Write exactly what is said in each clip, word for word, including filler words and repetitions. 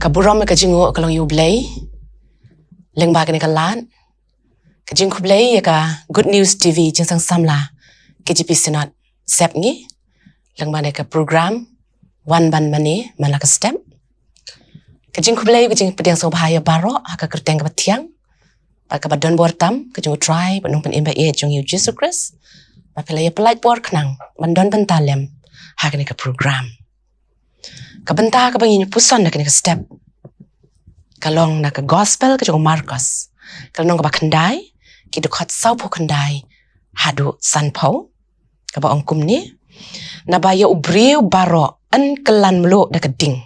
Ka burom ka jingnguh ka long ïa U Blei. Lyngba kane ka lad, ka jingkhublei ïa ka Good News T V Jingsangsam La, K J P Synod Sepngi, lyngba ne ka program Wan Ban Mane Man La Ka Step. Ka jingkhublei, ka jingpdiang sngewbha ïa baroh ha ka kyrteng kaba thiang bad kaba don bor tam ka jong U Trai bad Nongpynim ba ïeit jong ngi U Jisu Khrist, ba phi la ïa pyllait bor khnang ban don bynta lem ha kane ka program. Ka bynta kaba ngin ïa puson ha kane ka step ka long na ka Gospel ka jong u Markos, ka lynnong kaba khyndai, ki dkhot sawphew khyndai haduh sanphew, kaba ong kumne: Naba ïa u briew baroh yn kylla mluh da ka ding,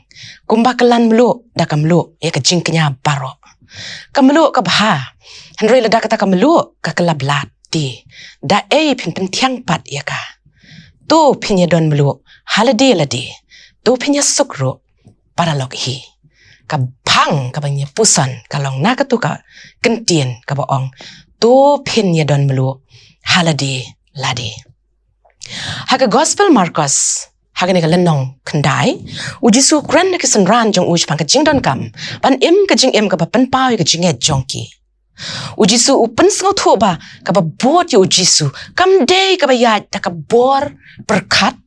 kumba kylla mluh da ka mluh ïa ka jingkñia baroh. Ka mluh ka bha, hynrei lada kata ka mluh ka kylla blad te, da ei phin pynthiang pat ïa ka? To phin ïa don mluh ha lade lade, to phin ïa suk ruh paralok hi. Ka phang kaba ngin ïa puson ka long na katu ka kyntien kaba ong, to phin ïa don mluh ha lade lade. Ha ka Gospel Markos, ha kane ka lynnong khyndai, U Jisu u kren na ki synran jong u shaphang ka jingdonkam ban im ka jingim kaba pynpaw ïa ka jingngeit jong ki. U Jisu u pynsngewthuh ba kaba bud ïa U Jisu kam dei kaba ïaid da ka bor pyrkhat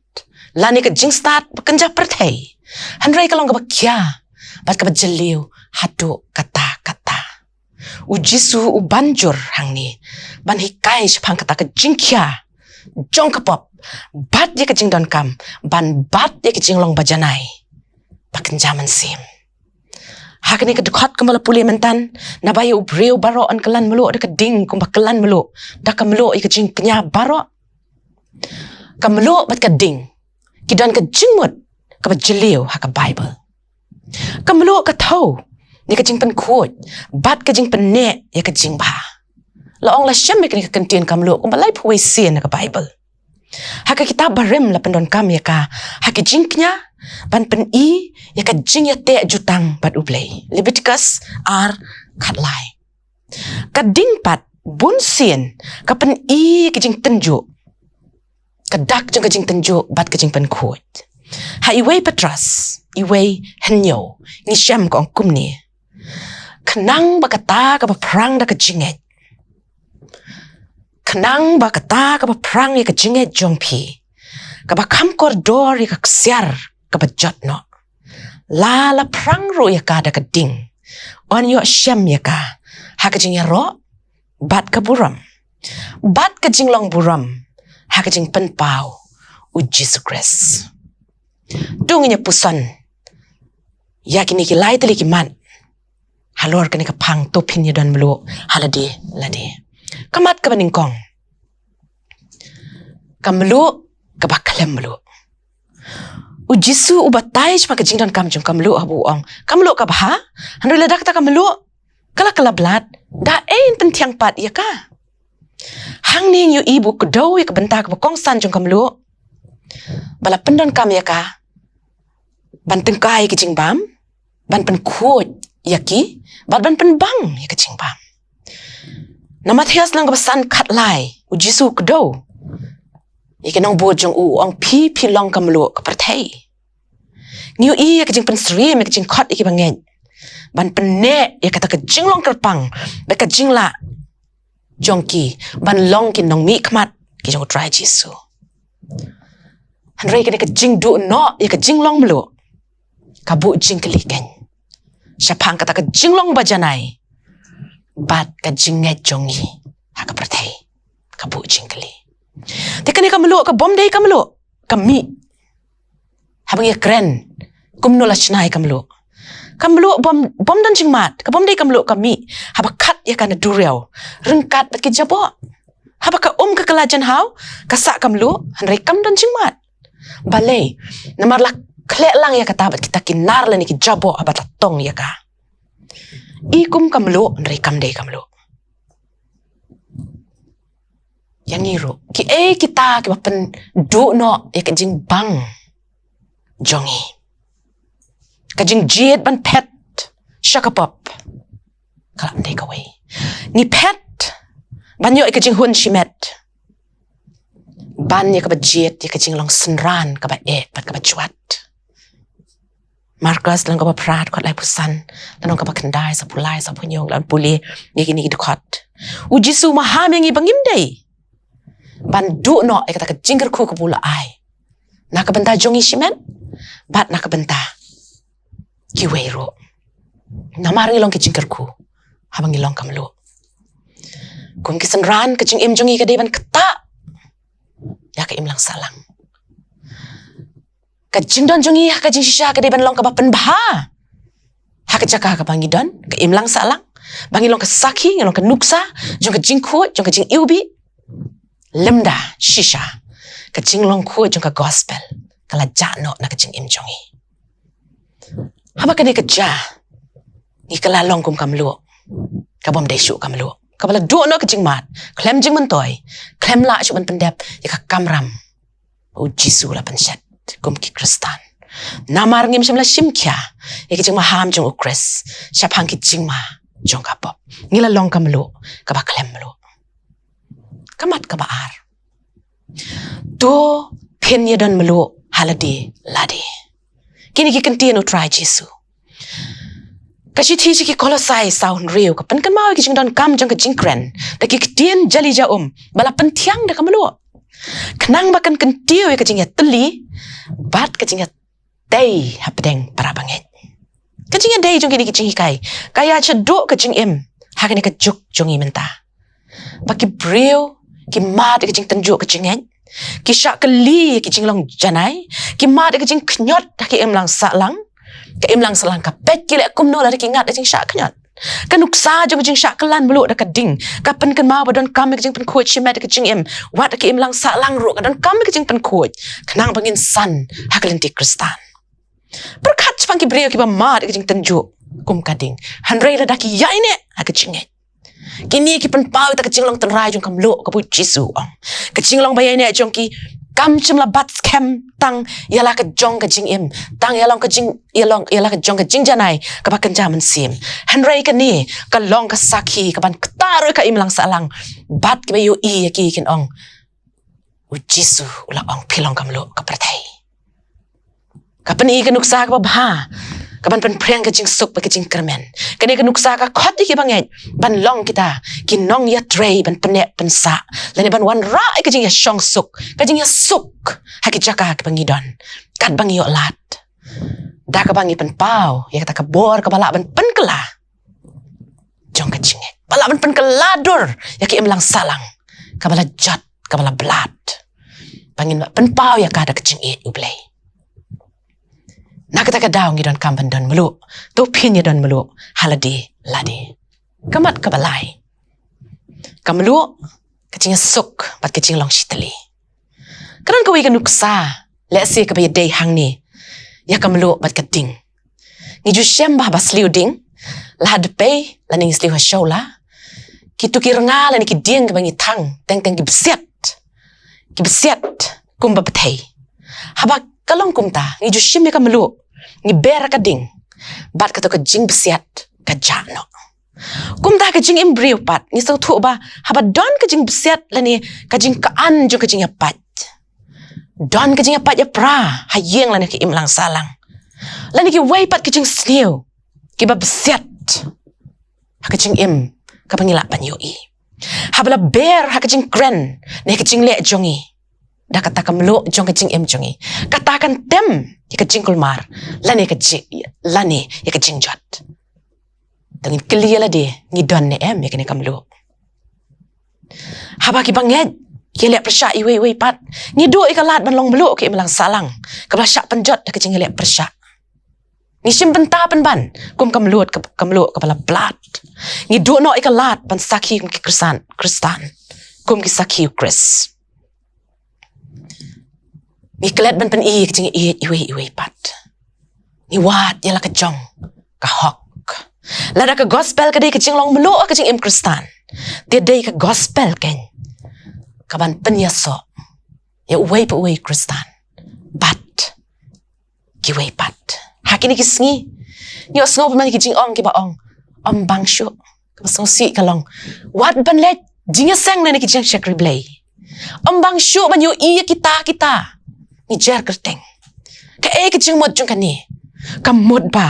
lane ka jingstad ba kynja pyrthei, hynrei ka long kaba khia bad kaba jylliew haduh katta katta. U Jisu u ban jur hangne ban hikai shaphang kata ka jingkhia jong ka pop bad ïa ka jingdonkam ban bat ïa ka jinglong bajanai ba kynja mynsiem. Ha kane ka dkhot kumba la pule mynta, naba ïa u briew baroh yn kylla mluh da ka ding kumba kylla mluh da ka mluh ïa ka jingkñia baroh. Ka mluh bad ka ding ki don ka jingmut kaba jylliew ha ka Baibl. Ka mluh ka thew ïa ka jingpynkhuid bad ka jingpynneh ïa ka jingbha. La ong la shem ïa kane ka kyntien ka mluh kumba laiphew wei sien na ka Baibl. Ha ka kitab barim la pyndonkam ïa ka ha ki jingkñia ban pyni ïa ka jingïateh jutang bad U Blei, Leviticus ar khatlai. Ka ding pat bun sien ka pyni ïa ka jingtynjuh, ka dak jong ka jingtynjuh bad ka jingpynkhuid. Ha Iwei Petros iwei hynñiew ngi shem ka ong kumne: Khnang ba kata kaba phrang da ka jingngeit, khnang ba kata kaba phrang ïa ka jingngeit jong phi, kaba kham kordor ïa ka ksiar kaba jot noh, la la phrang ruh ïa ka da ka ding, yn ïoh shem ïa ka ha ka jingïaroh bad ka burom bad ka jinglong burom ha ka jingpynpaw U Jisu Khrist. To ngin ïa puson ïa kine ki lai tylli ki mat halor kane ka phang to phin ïa don mluh ha lade lade. Ka mat kaba nyngkong, ka mluh kaba khlem mluh. U Jisu u batai shaphang ka jingdonkam jong ka mluh haba u ong, ka mluh ka bha, hynrei lada kata ka mluh ka la kylla blad, da ei yn pynthiang pat ïa ka? Hangne ngi ïohi ba u kdew ïa ka bynta kaba kongsan jong ka mluh ba la pyndonkam ïa ka ban tyngkai ïa ka jingbam, ban pynkhuid ïa ki bad ban pynbang ïa ka jingbam. Na Mathaios lynnong kaba san khatlai, U Jisu u kdew ïa ki nongbud jong u, u ong, phi phi long ka mluh ka pyrthei. Ngi ïohi ïa ka jingpynsyriem ïa ka jingkhot ïa ki bangeit ban pynneh ïa kata ka jinglong kyrpang bad ka jinglah jong ki ban long ki nongmihkhmat ki jong U Trai Jisu. Hynrei kane ka jingduh noh ïa ka jinglong mluh ka buh jingkylli keiñ shaphang kata ka jinglong bajanai bad ka jingngeit jong ngi ha ka pyrthei. Ka buh jingkylli. Te kane ka mluh ka bym dei ka mluh ka mih. Haba ngi kren kumno la shna ïa ka mluh, ka mluh bym, bym don jingmad, ka bym dei ka mluh ka mih haba khat ïa ka na duriaw ryngkat bad ki jaboh. Haba ka um ka kylla jynhaw, ka sah ka mluh, hynrei kam don jingmad. Balei? Namar la khleh lang ïa kata bad kita ki nar lane ki jaboh haba la tong ïa ka. I kum ka mluh, hynrei kam dei ka mluh. Ïa ngi ruh, kiei kita kiba pynduh noh ïa ka jingbang jong ngi? Ka jingjied ban phet sha ka pop ka la ym dei kawei. Ngi phet ban ïoh ïa ka jinghun shimet ban ïa kaba jied ïa ka jinglong synran kaba eh bad kaba jwat. Markos lynnong kaba phra dkhot laiphew san, lynnong kaba khyndai, saphew lai, saphew hynñiew, ngi lah ban pule ïa kine ki dkhot. U Jisu u maham ïa ngi ba ngim dei ban duh noh ïa kata ka jingkyrkhu kaba u la ai na ka bynta jong ngi shimet bad na ka bynta kiwei ruh. Namar ngi long ki jingkyrkhu haba ngi long ka mluh. Kum ki synran, ka jingim jong ngi ka dei ban ktah ïa ka imlang sahlang. Ka jingdon jong ngi ha ka jingshisha ka dei ban long kaba pynbha ha ka jaka kaba ngi don, ka imlang sahlang, ba ngi long ka sakhi, ngi long ka nuksa jong ka jingkhuid, jong ka jingiwbih. Lymda shisha, ka jinglong khuid jong ka gospel ka la jah noh na ka jingim jong ngi. Haba kane ka jia, ngi kylla long kum ka mluh kabym dei shuh ka mluh, kaba la duh noh ka jingmad, khlem jingmyntoi, khlem lah shuh ban pyndep ïa ka kamram ba u Jisu u la pynshet kum ki Khristan. Namar ngim shym la shim khia ïa ki jingmaham jong u Khrist shaphang ki jingma jong ka pop. Ngi la long ka mluh kaba khlem mluh. Ka mat kaba ar, to phin ïa don mluh ha lade lade. Kine ki ktien u Trai Jisu. Ka shithi sha ki Kolosai saw hynriew ka pynkynmaw ïa ki jingdonkam jong ka jingkren da ki ktien jali ja um ba la pynthiang da ka mluh, khnang ba kan kyntiew ïa ka jingïatylli bad ka jingïatei hapdeng para bangeit. Ka jingïadei jong kine ki jinghikai ka ïa shaduh ka jingim ha kane ka juk jong ngi mynta, ba ki briew ki mad ïa ka jingtynjuh ka jingngeit, ki shah kylli ïa ki jinglong janai, ki mad ïa ka jingkhñiot ha ka imlang sahlang. Ka imlang sahlang ka peit ki leh kumno lada ki ngat ïa ka jingshah khñiot. Ka nuksa jong ka jingshah kylla mluh da ka ding ka pynkynmaw ba donkam ïa ka jingpynkhuid shimet ïa ka jingim, wat ha ka imlang sahlang ruh ka donkam ïa ka jingpynkhuid, khnang ba ngin san ha ka lynti Khristan. Pyrkhat shaphang ki briew kiba mad ïa ka jingtynjuh kum ka ding, hynrei lada ki ïaineh ha ka jingngeit. Kine ki pynpaw ïa ka jinglong tynrai jong ka mluh kaba u Jisu u ong. Ka jinglong ba ïaineh jong ki kam shym la bat skhem tang ïa la ka jong ka jingim, tang ïa long ka jing, ïa long, ïa la ka jong ka jingjanai kaba kynja mynsiem. Hynrei kane ka long ka sakhi kaban ktah ruh ïa ka imlang sahlang. Bad kiba ïohi ïa ki kin ong, u Jisu u la ong, phi long ka mluh ka pyrthei. Ka pyni ka nuksa kaba bha kaban pynphriang ka jingsuk bad ka jingkyrmen. Kane ka nuksa ka khot ïa ki bangeit ban long kita ki nongïatrei ban pynneh pynsah lane ban wanrah ïa ka jingïashong suk, ka jingïasuk ha ki jaka kiba ngi don, katba ngi ïoh lad, da kaba ngi pynpaw ïa kata ka bor kaba lah ban pynkylla jong ka jingngeit, ba lah ban pynkylla dur ïa ka imlang sahlang kaba la jot, kaba la blad, ba ngin pynpaw ïa ka da ka jingïeit U Blei. Na kata ka daw ngi donkam ban don mluh, to phin ïa don mluh ha lade lade. Ka mat kaba lai, ka mluh, ka jingïasuk bad ka jinglong shitylli. Ka don kawei ka nuksa lehse kaba ïadei hangne ïa ka mluh bad ka ding. Ngi ju shem ba haba sliew ding, la ha dpei lane ngi sliew ha shawla, kito ki rnga lane ki dieng kiba ngi thang teng teng ki bsiat, ki bsiat kumba bthei. Haba ka long kumta ngi ju shim ïa ka mluh, ngi ber ka ding, bad kato ka jingbsiat ka jah noh. Kumta ka jingim briew pat ngi sngewthuh ba haba don ka jingbsiat lane ka jingkhan jong ka jingïapait, don ka jingïapait ïapra ha ïing lane ka imlang sahlang, lane kiwei pat ka jingsniew kiba bsiat ha ka jingim kaba ngi lah ban ïohi. Haba la ber ha ka jingkren ne ka jingleh jong ngi da kata ka mluh jong ka jingim jong ngi, kata kan tem ïa ka jingkulmar lane ka ji-, lane ïa ka jingjot. To ngin kylli ïa lade, ngi don ne em ïa kane ka mluh? Haba ki bangeit ki leh pyrshah iwei iwei pat, ngi duh ïa ka lad ban long mluh ka imlang sahlang kaba la shah pynjot da ka jingïaleh pyrshah. Ngi shim bynta pynban kum ka mluh, ka, ka mluh kaba la blad. Ngi duh noh ïa ka lad ban sakhi kum ki Khristan, Khristan, kum ki sakhi U Khrist. Ngi klet ban pyni ka jingïeit iwei iwei pat. Ngi wad ïa la ka jong ka hok. Lada ka gospel ka dei ka jinglong mluh ka jingim Khristan, te dei ka gospel keiñ kaban pynïasoh ïa uwei pa uwei Khristan bad kiwei pat. Ha kine ki sngi ngi ïohsngew pynban ki jingong kiba ong, ym bang shuh. Kaba sngewsih ka long, wat ban leh jingïaseng ne ki jingshakri Blei. Ym bang shuh ban ïohi ïa kita kita. Ngi jer kyrteng. Kaei ka jingmut jong kane? Ka mut ba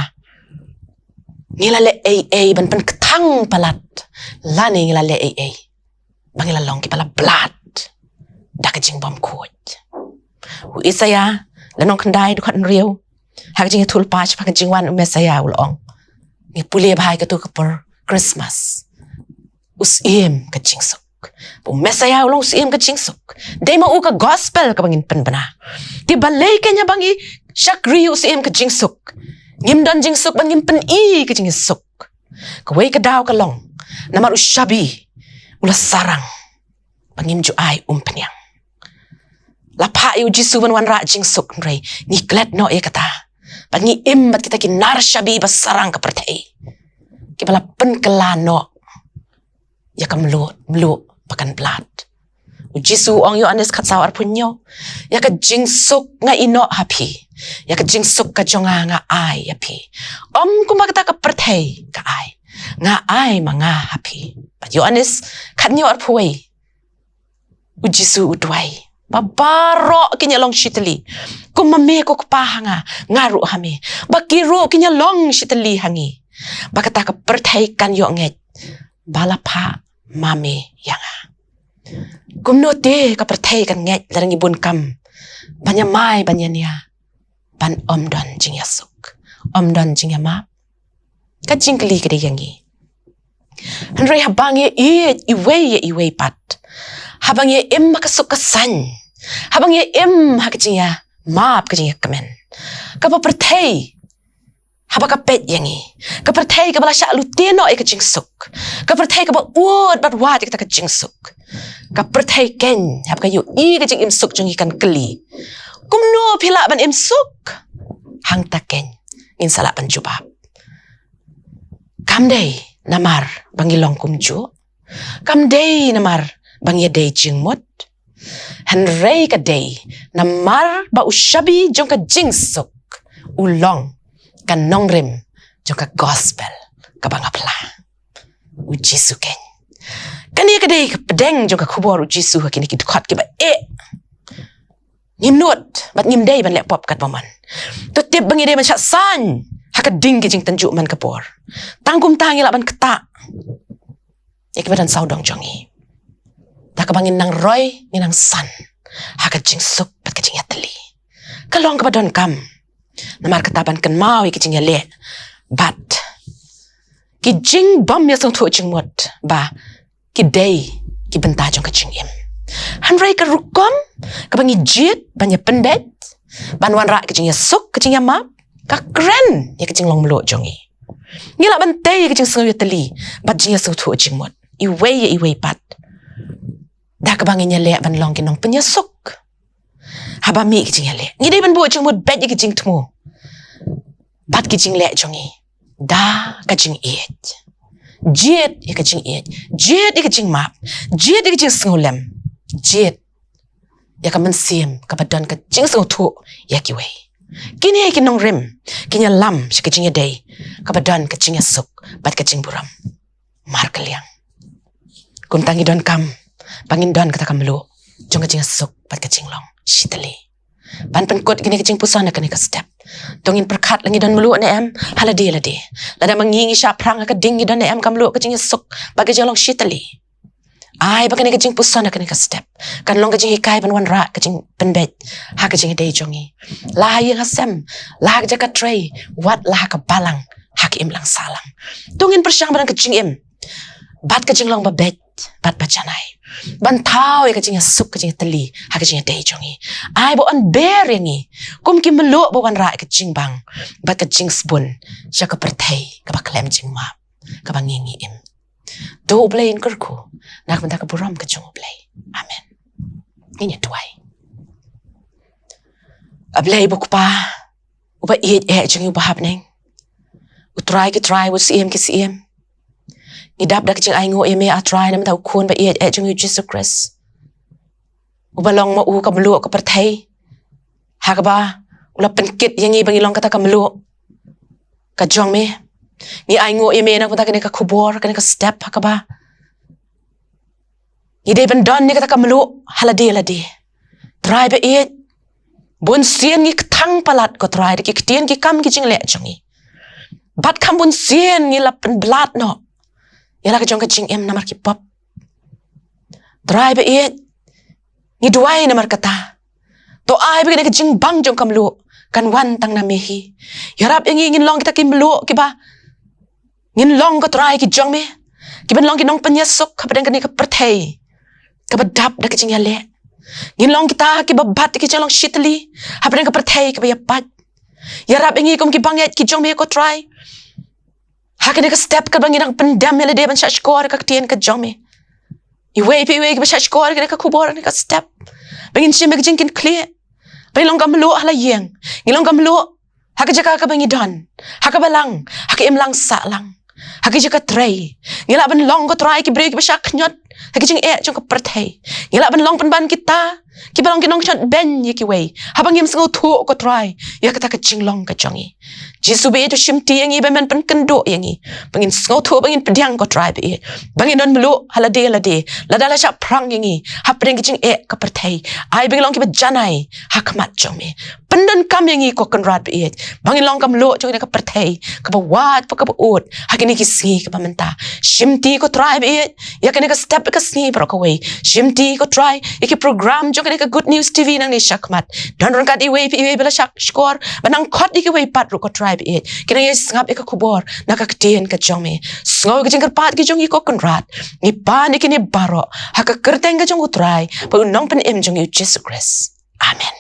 ngi la leh ei ei ban pynkthang palat, lane ngi la leh ei ei ba ngi la long kiba la blad da ka jingbymkhuid. U Isaïah, lynnong khyndai, dkhot hynriew, ha ka jingïathuhlypa shaphang ka jingwan u Messiah u la ong, ngi pule bha ïa katu ka por Christmas, u Syiem ka jingsuk. Ba u Messiah u long u Syiem ka jingsuk. Dei ma u ka gospel kaba ngin pynbna. Te balei keiñ haba ngi shakri u Syiem ka jingsuk, ngim don jingsuk ban ngin pyni ka jingsuk? Kawei ka daw ka long namar u shabi u la sarang ba ngim ju ai umphniang. La phah ïa u Jisu ban wanrah jingsuk, hynrei ngi klet noh ïa kata. Ba ngi im bad kita ki nar shabi ba sarang ka pyrthei, kiba la pynkylla noh ïa ka mluh, mluh ba kan blad. U Jisu u ong, Ïoannis khatsaw, arphew hynñiew, ïa ka jingsuk nga ïehnoh ha phi, ïa ka jingsuk ka jong nga nga ai ïa phi. Ym kumba kata ka pyrthei ka ai, nga ai ma nga ha phi. Bad Ïoannis khathynñiew, arphew wei, u Jisu u duwai ba baroh kin ïa long shitylli. Kum ma me ko Kpa ha nga, nga ruh ha me, ba ki ruh kin ïa long shitylli ha ngi, ba kata ka pyrthei kan ïoh ngeit ba la phah ma me ïa nga. Kumno te ka pyrthei kan ngeit lada ngi bun kam ban ïa mai ban ïa nia, ban ym don jingïasuk, ym don jingïamap? Ka jingkylli ka dei ïa ngi. Hynrei haba ngi ïeit iwei ïa iwei pat, haba ngi im ha ka suk ka saiñ, haba ngi im ha ka jingïamap, ka jingïakmen, kaba pyrthei haba ka peit ïa ngi, ka pyrthei kaba la shah lute noh ïa ka jingsuk, ka pyrthei kaba ud bad wad ïa kata ka jingsuk, ka pyrthei keiñ haba ka ïohi ka jingim suk jong ngi kan kylli, kumno phi lah ban im suk? Hangta keiñ ngin sa lah ban jubab. Kam dei namar ba ngi long kumjuh, kam dei namar ba ngi ïadei jingmut, hynrei ka dei namar ba u shabi jong ka jingsuk u long ka nongrim jong ka gospel kaba nga phla, u Jisu keiñ. Kane ka dei ka pdeng jong ka khubor u Jisu ha kine ki dkhot kiba eh. Ngim nud bad ngim dei ban leh pop katba mon. To tip ba ngi dei ban shah saiñ ha ka ding ki jingtynjuh man ka por. Tang kumta ngi lah ban ktah ïa kiba don sawdong jong ngi, da kaba ngin nang roi, ngin nang san ha ka jingsuk bad ka jingïatylli. Ka long kaba donkam namar kata ban kynmaw ïa ki jingïaleh bad ki jingbym ïasngewthuh jingmut ba ki dei ki bynta jong ka jingim. Hynrei ka rukom kaba ngi jied ban ïa pynbeit, ban wanrah ka jingïasuk, ka jingïamap, ka kren ïa ka jinglong mluh jong ngi. Ngi lah ban tei ka jingsngew ïatylli bad jingïasngewthuh jingmut iwei ïa iwei pat, da kaba ngin ïaleh ban long ki nongpynïasuk. Haba mih ki jingïaleh, ngi dei ban buh jingmut beit ïa ki jingthmu bad ki jingleh jong ngi da ka jingïeit. Jied ïa ka jingïeit, jied ïa ka jingmap, jied ïa ka jingsngewlem, jied ïa ka mynsiem kaba don ka jingsngewthuh ïa kiwei. Kine ki nongrim kin ïalam sha ka jingïadei kaba don ka jingïasuk bad ka jingburom markylliang. Kumta ngi donkam ba ngin don kata ka mluh jong ka jingïasuk bad ka jinglong shitylli. Ban pynkut kine ki jingpuson ha kane ka step, to ngin pyrkhat la ngi don mluh ne em ha lade lade. Lada ma ngi ngi shah phrang ha ka ding ngi don ne em ka mluh, ka jingïasuk bad ka jinglong shitylli. Ai ba kane ka jingpuson ha kane ka step kan long ka jinghikai ban wanrah ka jingpynbeit ha ka jingïadei jong ngi, la ha ïing ha sem, la ha ka jaka trei, wat la ha ka balang, ha ka imlang sahlang. To ngin pyrshang ba don ka jingim bad ka jinglong ba beit bad ba janai ban thaw ïa ka jingïasuk, ka jingïatylli ha ka jingïadei jong ngi. Ai ba yn ber ïa ngi kum ki mluh ba wanrah ïa ka jingbang bad ka jingsbun sha ka pyrthei kaba khlem jingmap kaba ngi ngi im. To U Blei un kyrkhu na ka bynta ka burom ka jong U Blei. Amen. Ngin ïa duwai. A Blei ba U Kpa uba ïeit eh jong ngi uba ha bneng, U Trai ki trai, U Syiem ki syiem, ngi dap da ka jingainguh ïa me, A Trai, na ka bynta U Khun ba ïeit eh jong ngi U Jisu Khrist, uba long ma u ka mluh ka pyrthei, ha kaba u la pynkit ïa ngi ba ngi long kata ka mluh ka jong me. Ngi ainguh ïa me na ka bynta kane ka khubor, kane ka step, ha kaba ngi dei ban don ïa kata ka mluh ha lade lade. Trai ba ïeit, Bun sien ngi kthang palat ko Trai da ki ktien ki kam ki jingleh jong ngi. Bad kham bun sien ngi la pynblat noh ïa la ka jong ka jingim namar ki pop. Trai ba ïeit, ngi duwai namar kata. To ai ba kane ka jingbang jong ka mluh kan wan tang na me hi. Ïarap ïa ngi ngin long kita ki mluh kiba ngin long ko Trai ki jong me, kiban long ki nongpynïasuk hapdeng kane ka pyrthei kaba dap da ka jingïaleh. Ngin long kita kiba bat ïa ki jinglong shitylli hapdeng ka pyrthei kaba ïapait. Ïarap ïa ngi kum ki bangeit ki jong me ko Trai, ha kane ka step kaba ngi dang pyndem ïa lade ban shahshkor ïa ka ktien ka jong me. Iwei pa iwei kiba shahshkor ïa kane ka khubor, kane ka step, ba ngin shim ïa ka jingkitkhlieh, ba ngin long ka mluh ha la ïing, ngin long ka mluh ha ka jaka kaba ngi don, ha ka balang, ha ka imlang sahlang, ha ka jaka trei. Ngi lah ban long ko Trai ki briew kiba shah khñiot ha ki jingeh jong ka pyrthei. Ngi lah ban long pynban kita kiba long ki nongkhñiot beiñ ïa kiwei haba ngim sngewthuh ko Trai ïa kata ka jinglong ka jong ngi. Jisu ba ïeit, to shimti ïa ngi, ba men pynkynduh ïa ngi, ba ngin sngewthuh, ba ngin pdiang ko Trai ba ïeit, ba ngin don mluh ha lade lade lada la shah phrang ïa ngi hapdeng ka jingeh ka pyrthei. Ai ba ngin long kiba janai ha khmat jong me. Pyndonkam ïa ngi ko Kynrad ba ïeit, ba ngin long ka mluh jong kane ka pyrthei kaba wad bad kaba ud ha kine ki sngi kiba mynta. Shimti ko Trai ba ïeit ïa kane ka step, ka sngi baroh kawei. Shimti ko Trai ïa ki program jong kane ka Good News T V nangne shakhmat. Don ryngkat iwei pa iwei ba la shahshkor, ba nang khot ïa kiwei pat ruh ko Trai ba ïeit, ki nang ïai sngap ïa ka khubor na ka ktien ka jong me. Sngew ïa ka jingkyrpad ka jong ngi ko Kynrad. Ngi pan ïa kine baroh ha ka kyrteng ka jong u Trai bad u Nongpynim jong ngi u Jisu Khrist. Amen.